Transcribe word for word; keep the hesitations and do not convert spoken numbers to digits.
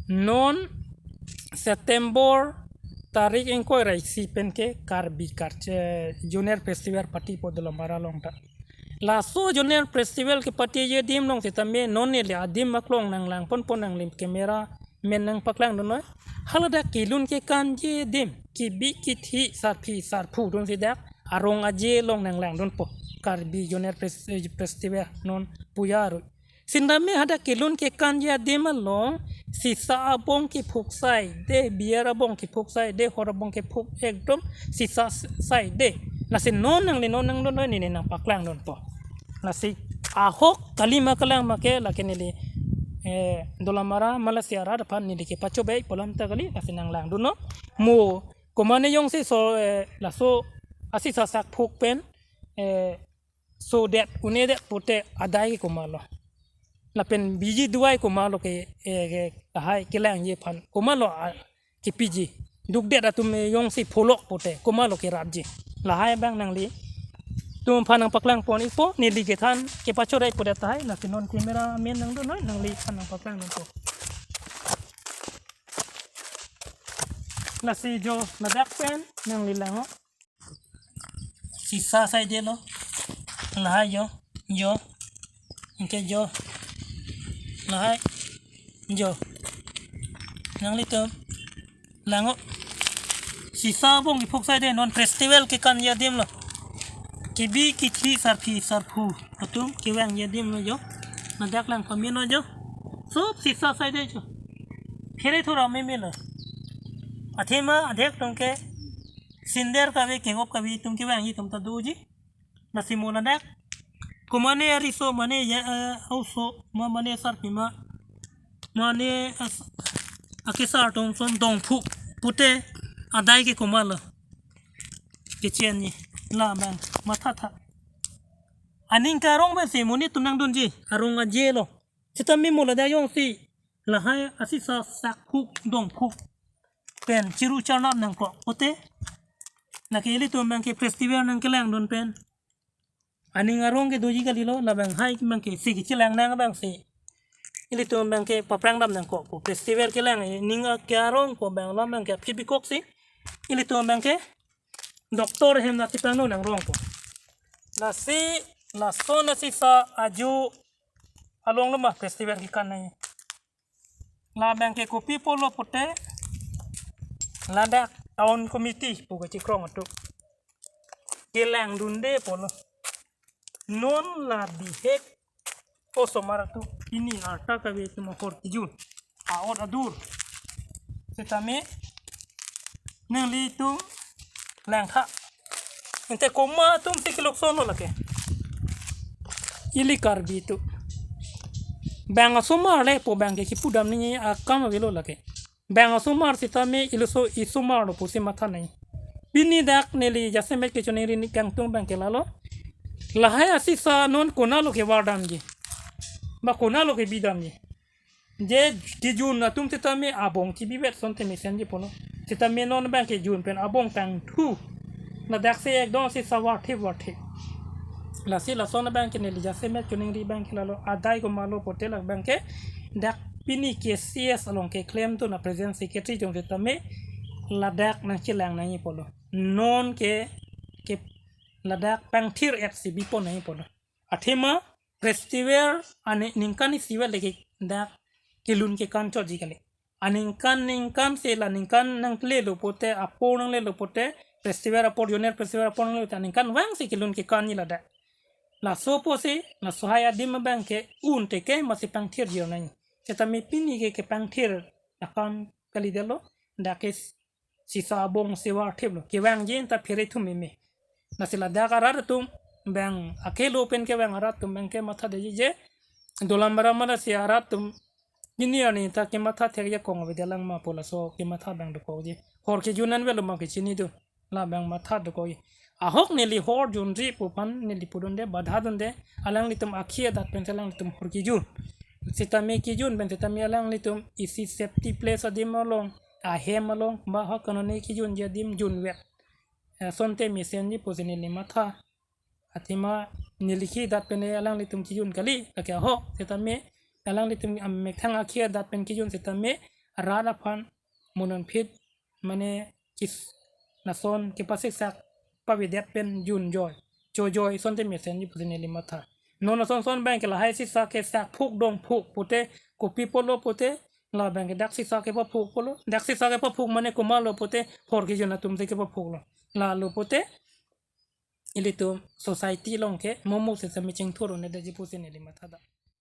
Non September tarik ingkoi ra isi pen ke Karbi Karche Zonal Festival patipo Dolamara along ta. Laso Zonal Festival kepatiji adim along sitame non neli adim aklong nanglangponpo, nangli camera amen nangpaklangdun noi. Haladak kelun kekanji adim, kebi kethe sarpi sarpo dunsi dak arong aje along nanglangdunpo. Karbi Zonal Fes-, eh, Festival non puja arui. Sitame hadak kelun kekanji adim along sisa abong kephuk saide, beer abong kephuk saide, hor abong kephuk ekdom sisa saide. Lasi non nangli non nangdun noi, neli nangpaklangdunpo. Lasi ahok kali ma kelang ma ke, lake neli, eh, Dolamara Malaysia arat aphan neli kepachobei pu alam ta kali, lasi nanglangdunnon. Mo komane jongsi so, eh, laso asisa sakphuk pen, eh, sodet, unedet pute adai ke komatlo, lapen biji duai komatlo ke, eh, ke lahai kelangji aphan komatlo, ah, kepiji. Dukdet atum, eh, jongsi pholok pute komatlo kerapji. Lahai abang nanglitum aphan nangpaklangpon-ikpo, neli kethan kepachorei pudet tahai, lasi non camera amen nangdun noi, nangli aphan nangpaklangdunpo. Lasi jo ladak pen nangli lang-o. Sisa saidelo. Lahai jo. Jo. Anke jo. Lahai. Jo. Nanglitum lang-o. Sisa abong kephuk saide, non festival kekanji adim lo. Kebi kethe sarpi sarpo atum kevangji adim lo jo. Ladak lang pamenlo jo. Sob sisa saide jo. Phere thura memelo. Athema adhek tong ke sinder kave, kengop kave atum kevangji atum ta doji. Lasi mo ladak komane ariso mane ya, eh, aoso ma mane sarpi ma mane as-, akesar atum ason dongphuk pute adai ke komatlo kechenji, labang mathatha. Aning karong pensi monit atum nangdunji, arong aje lo. Sitame mo ladak jongsi lahai asisa sakphuk dongphuk pen chiru charnap nangkok pute, lake ilitum abang ke festival nangkelangdun pen aning arong ke doji kalilo, labang hai abang ke si kechelang nang abang si ilitum abang ke paphrangdam nangkokpo. Festival kelang aning ke arong ko abang, labang ke aphi bikok si ilitum abang ke doctor hem nasi pangno nangrongpo. Lasi lason asisa ajo along lo ma festival kekan nangji. Labang ke kopi pulo pute, ladak town committee pu kachikrong atum kelangdunde pulo. Non la bihek osomar atum pini arta kave atum ahor kejun, a-ot adur. Sitame nanglitum langtha. Ante komat atumsi kelokson lo lake. Ili Karbi atum. Bang asomar le pu abang ke kipudam nangji akam avelo lake. Bang asomar sitame iliso isomar lo pusi matha nangji. Pini dak neli jasemet kechoningri neli kangtung abang ke lalo. Lahai asisa non konatlo kevardamji, ba konatlo kebidamji. Je kejun atum sitame abong chibivet asonte mesenji pulo. Sitame non abang ke jun pen abong tangthu. Ladak si ekdom si savarthip varthip. Lasi lason abang ke neli jasemet kechoningri abang ke lalo, adai komatlo pute labang ke dak pini K C S along keklemdun a-president secretary atum sitame ladak nangchelang nangji pulo. Non ke, ke ladak pangthir-et si bipon nangji pulo. Athema festival ane ningkan isivet le ke dak kelun kekan chotji kali. Aningkan ningkan si la ningkan nanglelo pute, apor nanglelo pute, festival apor, zonal festival apor nanglelo pute, aningkanvang si kelun kekanji ladak. Laso pusi, laso hai adim abang ke un teke masi pangthirji nangji. Sitame pini ke kepangthir akam kalidetlo, dak ke sisa abong savarthiplo. Kevangji ta phere thum meme. Lasi ladak arat atum abang, akelo pen kevang arat atum abang ke mathadetji je Dolamara Malaysia arat atum pini arni ta kematha thekjakong avedet lang ma pu laso kematha abang dokokji. Hor kejun an avelo ma kechinidun. Labang matha dokokji. Ahok neli hor junri pu aphan neli pudunde, badhadunde. Alanglitum akhi adat pen si alanglitum hor kejun. Sitame kejun pen sitame alanglitum isi safety place adim along, ahem along, ba ahok kanone kejunji adim junvet. Eh, asonte mesenji pusi neli matha. Athema neli akhi adat pen alanglitum kejun kali, lake ahok, sitame alanglitum amethang akhi adat pen kejun sitame rat aphan mo non phit mane kis lason kepasiksak pavedet pen junjoi chojoi asonte mesenji pusi neli matha. Non ason son abang ke lahai siksak ke sakphuk dongphuk pute kopi pulo pute, la abang ke dak siksak kepaphuk pulo. Dak siksak kepaphuk mane komatlo pute phor kejun atum si kepaphuklo. Lalo pute ilitum society along ke momo sesa meching thur un-edetji pusi neli matha dak.